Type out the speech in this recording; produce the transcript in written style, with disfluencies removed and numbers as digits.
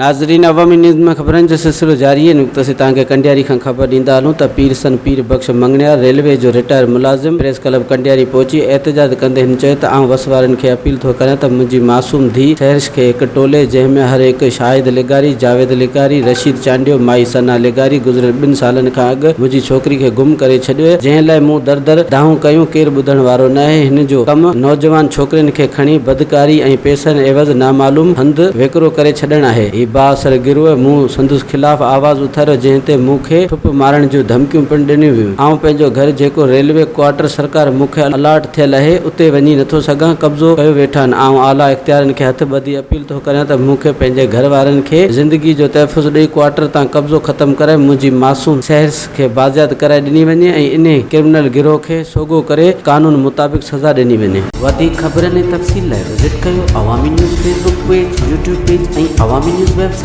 ناظرين عوامي نيوز ۾ خبرن جو سلسلو جاري آهي نڪتو سي توهان کي ڪنڊياري کان خبر ڏيندا هلون ته پير سن پير بخش مڱڻيار ريلوي جو رٽائر ملازم پريس ڪلب ڪنڊياري پهچي احتجاج ڪندي هن چيو ته آئون وس وارن کي اپيل ٿو ڪريان ته منهنجي معصوم ڌي سحرش کي هڪ ٽولي جنهن ۾ هر هڪ شاهد لغاري، جاويد لغاري، رشيد چانڊيو، مائي ثنا لغاري گذريل ٻن سالن کان اڳ منهنجي ڇوڪري کي گم ڪري ڇڏيو جنهن لاء مون در در دانهون ڪيون ڪير ٻڌڻ وارو ناهي هن جو ڪم نوجوان ڇوڪرين کي کڻي بدڪاري ۽ پئسن عيوض نامعلوم هنڌ ويڪرو ڪري ڇڏڻ آهي. هي بااثر گروهه مون سندس خلاف آواز اٿاريو جنهن تي مون کي ٺپ مارڻ جون ڌمڪيون پڻ ڏنيون ويون. آئون پنهنجو گهر جيڪو ريلوي ڪوارٽر سرڪار مون کي الاٽ ٿيل اهي اتي وڃي نٿو سگهان قبضو ڪيو ويٺا آهن. آئون اعليٰ اختيارين کي هٿ ٻڌي اپيل ٿو ڪريان ته مون کي پنهنجي گهر وارن کي زندگي جو تحفظ ڏئي ڪوارٽر تان قبضو ختم ڪرائي منهنجي معصوم سحرس کي بازياب ڪرائي ڏني وڃي ۽ انهي ڪرمنل گروهه کي سوگهو ڪري قانون مطابق سزا ڏني وڃي. وڌيڪ خبرن ۽ تفصيل لاء وزٽ ڪيو Awami news Facebook page, YouTube page ۽ Awami news website.